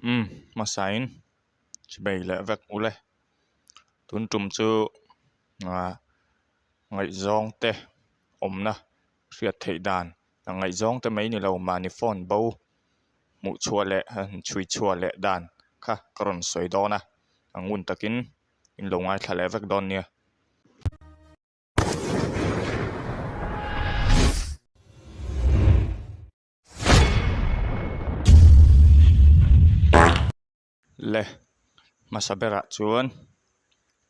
Umm hmasain chibei leh vek ule tun tum chu ah ngaihzawng te awmna hriat theih dan ngaihzawng te mai ni lo mahni phone bo hmuh chhuah leh chhui chhuah leh dan kha ka rawn sawi dawn a a ngun takin in lo ngaithla leh vek dawn nia. Le hmasa berah chuan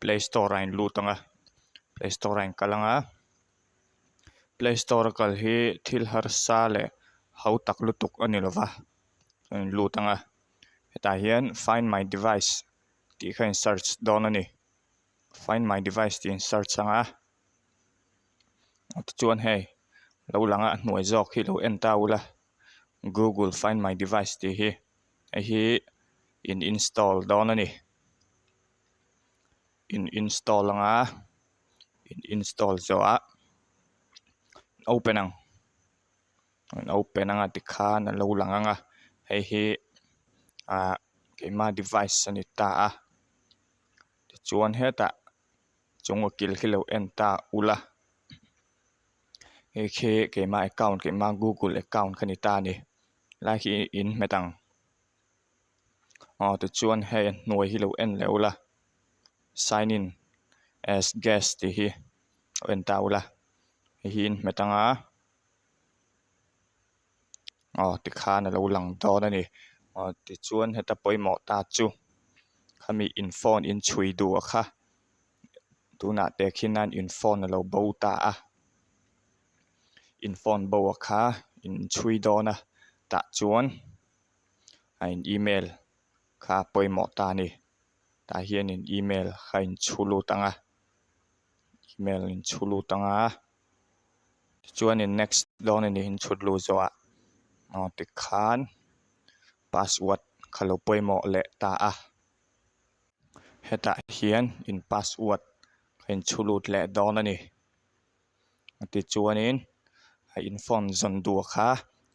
play store a in lut ang a play store a in kal ang a play store a kal hi thil harsa leh ho tak lutuk a ni lova a in lut ang a hetah hian find my device tih kha in search dawn a ni find my device tih in search ang a. Tichuan hei lo lang a hnuai zawk hi lo en ta ula google find my device tih hi hei hi in install dawn a ni in install anga in install zawh ah open ang an open anga tikhan a lo lang anga hei hi ah keima device a ni ta a tichuan hetah. Chung ukil khi lo en ta ula hei khi keimah account keimah google account kha ni ta a ni lai khi in hmet ang aw tichuan hei a hnuai hi lo en leh ula sign in as guest tih hi lo en ta ula hei hi in hmet anga aw tikhan a lo lang dawn a ni aw tichuan heta pawimawh ta chu khami in phone in chhui duh a kha tunah teh khian in phone a lo bo ta a in phone bo a kha in chhui dawn a tah chuan a in email kha pawimawh ta a ni tah hian in email kha in chhu lut ang a email in chhu lut ang a. Tichuanin next dawn a ni in chhut luh zawhah aw tikhan password kha lo pawimawh leh ta a hetah hian in password kha in chhu lut leh dawn a ni tichuanin a in phone zawn duh kha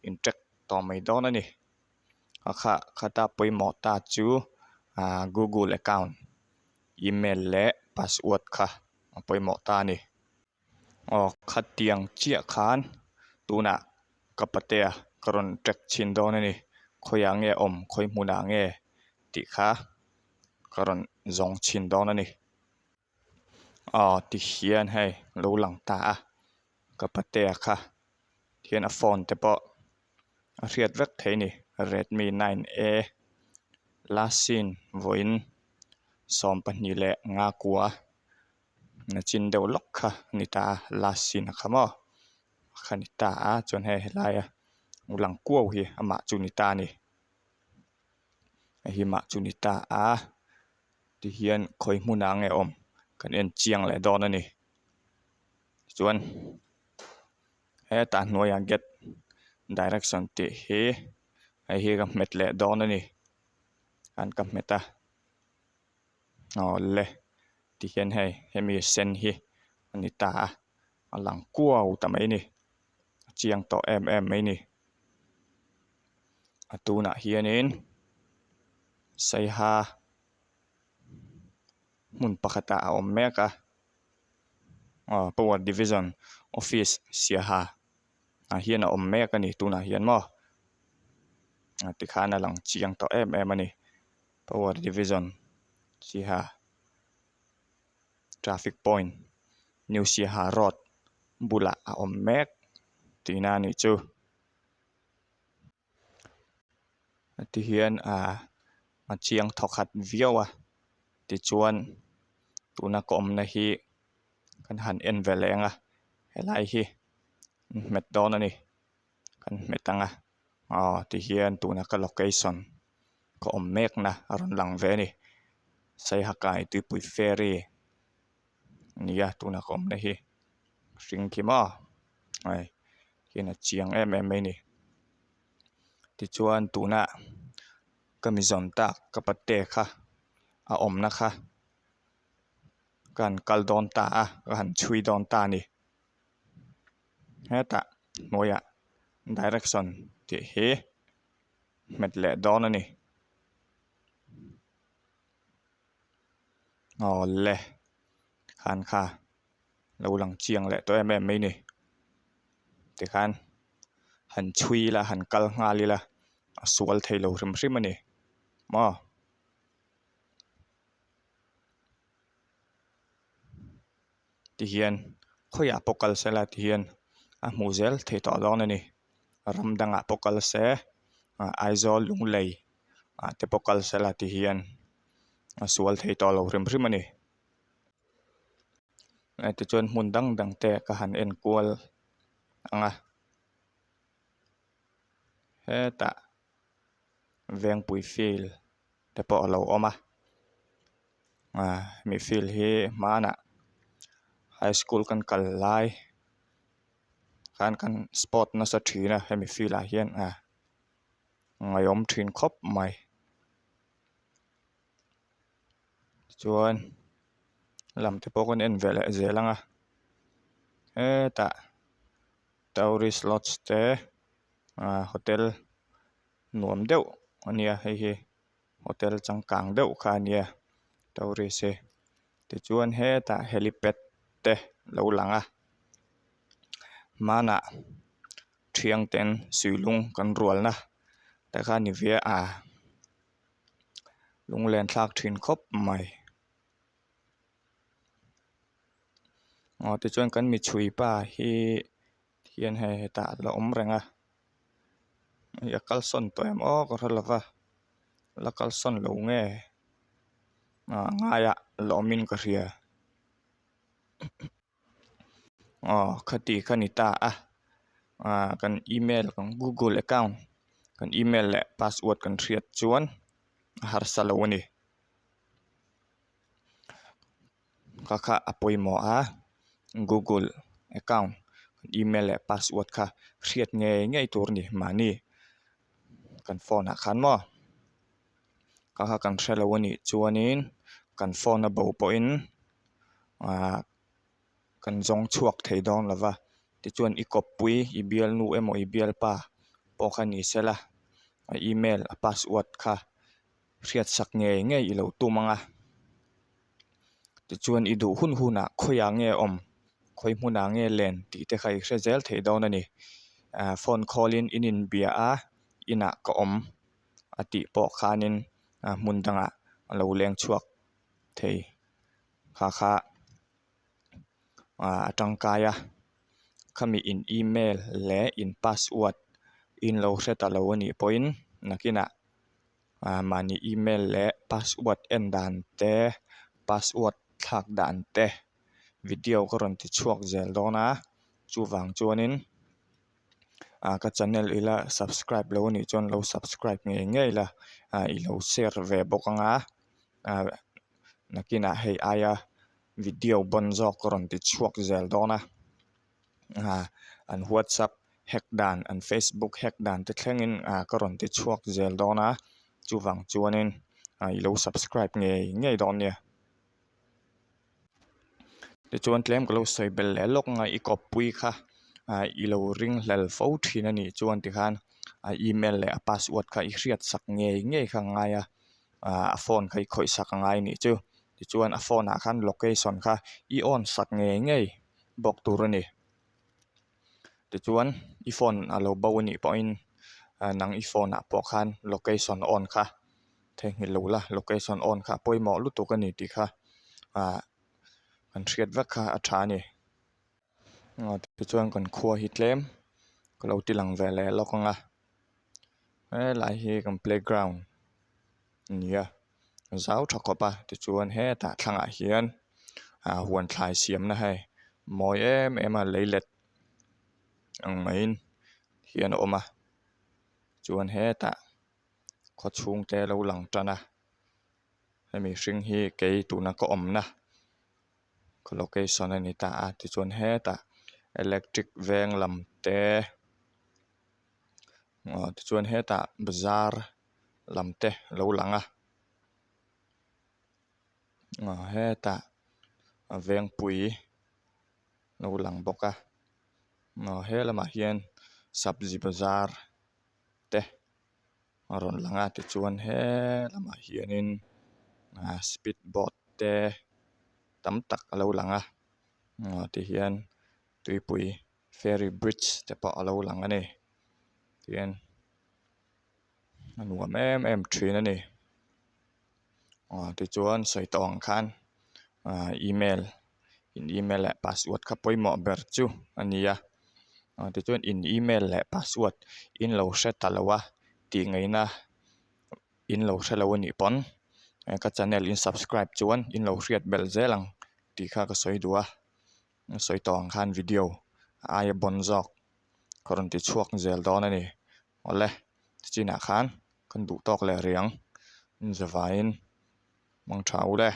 in track tawh mai dawn a ni a kha khata pawimawh ta chu ah google account email leh password kha a pawimawh ta a ni. Aw khatiang chiah khan tunah ka patea ka rawn track chhin dawn a ni khawiah nge awm khawi hmunah nge tih kha ka rawn zawng chhin dawn a ni aw tihian hei lo lang ta a ka patea kha hian a phone te pawh a hriat vek thei a ni redmi nine a last seen vawiin 25 kua. Nachin deuh lawk kha a ni ta a last scene a kha maw kha ni ta a chuan hei helaia u lang kuau hi amah chu ni ta a ni hei hi amah chu ni ta a tihian khawi hmunah nge awm kan en chiang leh dawn a ni chuan hetah hnuaiah get direction tih hi hei hi ka hmet leh dawn a ni an ka hmet a. Aw le tihian hei hemi sen hi a ni ta a a lang kuau ta mai a ni a chiang tawh em em mai a ni a tunah hianin saiha hmun pakhatah a awm mek a aw power division office siaha ah hian a awm mek a ni tunah hian maw tikhan a lang chiang tawh em em a ni. Power Division Siaha Traffic Point New Siaha Road bulah a awm mek tihna a nih chu. Tihian ah a chiang thawkhat viau a tichuan tuna ka awmna hi kan han en ve leh ang a helai hi hmet dawn a ni. Kan hmet ang a aw tihian tuna ka location ka awm mek na a rawn lang ve a ni Saihakai tuipui ferry nia tuna ka awmna hi hring khi maw hei hian a chiang em em mai a ni tichuan tuna ka mi zawn tak ka patte kha a awmna kha ka han kal dawn ta a ka han chhui dawn ta a ni. Hetah hnuaiah direction tih hi hmet leh dawn a ni. Awle khan kha lo lang chiang leh tawh em em mai ni tikhan han chhui ila han kal nghal ila a sual thei lo hrim hrim a ni maw. Tihian khawiah pawh kal sela tihian a hmuh zel theih tawh dawn a ni ram dangah pawh kal se ah Aizawl Lunglei ah te pawh kal sela tihian a sual thei tawh lo hrim hrim a ni tichuan hmun dang dang te ka han en kual ang a hetah Vengpui field te pawh a lo awm a ah hemi field hi hmanah high school kan kal lai khan kan sport nasa thin a hemi field ah hian ah ngaihawm thin khawp mai chuan lam te pawh kan en ve leh zel ang a hetah tourist lodge te ah hotel nuam deuh a nia hei hi hotel changkang deuh kha a nia tourist hi tichuan hetah helipad te lo lang a hmanah thiang ten suihlung kan rualna te kha a ni ve a lunglen thlak thin khawp mai aw tichuan kan mi chhui pa hi hian hei hetah a la awm reng a hei a kalsawn tawh em aw ka hre lo va la kalsawn lo nge ah ngaiah la awmin ka hria aw khati kha ni ta a ah kan email kan google account kan email leh password kan hriat chuan a harsa lo a ni. Kha kha a pawimawh a google account email leh password kha hriat ngei ngei tur a ni mahni kan phone ah khan maw kha kha kan hre lo a nih chuanin kan phone a bo pawhin ahh kan zawng chhuak thei dawn lo va tichuan i kawppui i bialnu emaw i bialpa pawh kha ni sela a email a password kha. Hriat sak ngei ngei i lo tum ang a, tichuan i duh hun hunah khawiah nge awm, khawi hmunah nge len tih te kha i hre zel theih dawn a ni. Ahh phone call in in inbia a, inah ka awm a tih pawh khanin hmun dangah a lo leng chhuak thei kha kha a tangkai a, khami in email leh in password in lo hre ta lo a nih pawhin nakinah. ah mahni email leh password en dan te password thlak dan te video ka rawn ti chhuak zel dawn a chuvang chuanin ah ka channel ila subscribe lo anih chuan lo subscribe ngei ngei la ah i lo share ve bawk ang a ah nakinah hei aia video bawn zawk ka rawn ti chhuak zel dawn a. ah an whatsapp hack dan an facebook hack dan te thlengin ah ka rawn ti chhuak zel dawn a chuvang chuanin ah i lo subscribe ngei ngei dawn nia. Tichuan tlem ka lo sawi belh leh lawk ang a i kawppui kha ah i lo ring hlel fo thin a nih chuan tikhan a email leh a password kha i hriat sak ngei ngei kha a ngai a ah a phone kha i khawih sak a ngai a nih chu tichuan a phone ah khan location kha i on sak ngei ngei. bawk tur a ni tichuan i phone a lo bo a nih pawhin nang i phone ah pawh khan location on kha theihnghilh lo la location on kha a pawimawh lutuk a ni tih kha ah kan hriat vek kha a tha a ni tichuan kan khua hi tlem ka lo ti lang ve leh lawk ang a helai hi kan playground a ni a. Zau tha khawp a tichuan hetah thlangah hian ah huan thlai siamna hei mawi em em a leilet ang maiin hian a awm a chuan hetah khaw chhung te lo lang tan a hemi hring hi kei tuna ka awmna ka location a ni ta a tichuan hetah electric veng lam te aw tichuan hetah bazar. lam te lo lang a aw hetah a vengpui lo lang bawk a aw he lamah hian sabzi bazar te a rawn lang a tichuan he lamah hianin ah speed boat te. tam tak a lo lang a aw tihian tuipui ferry bridge te pawh a lo lang a ni tihian a nuam em em thin a ni aw tichuan sawi tawh ang khan ah email in email leh password kha pawimawh ber chu a ni a aw tichuan in email leh password in lo hre ta lo a tih ngaihna in lo hre lo a nih pawn ka channel in subscribe chuan in lo hriat belh zel ang tih kha ka sawi duh a sawi tawh ang khan video a aia bawn zawk ka rawn ti chhuak zel dawn a ni awle tichinah khan kan duh tawk leh riang zavaiin mang tha u le.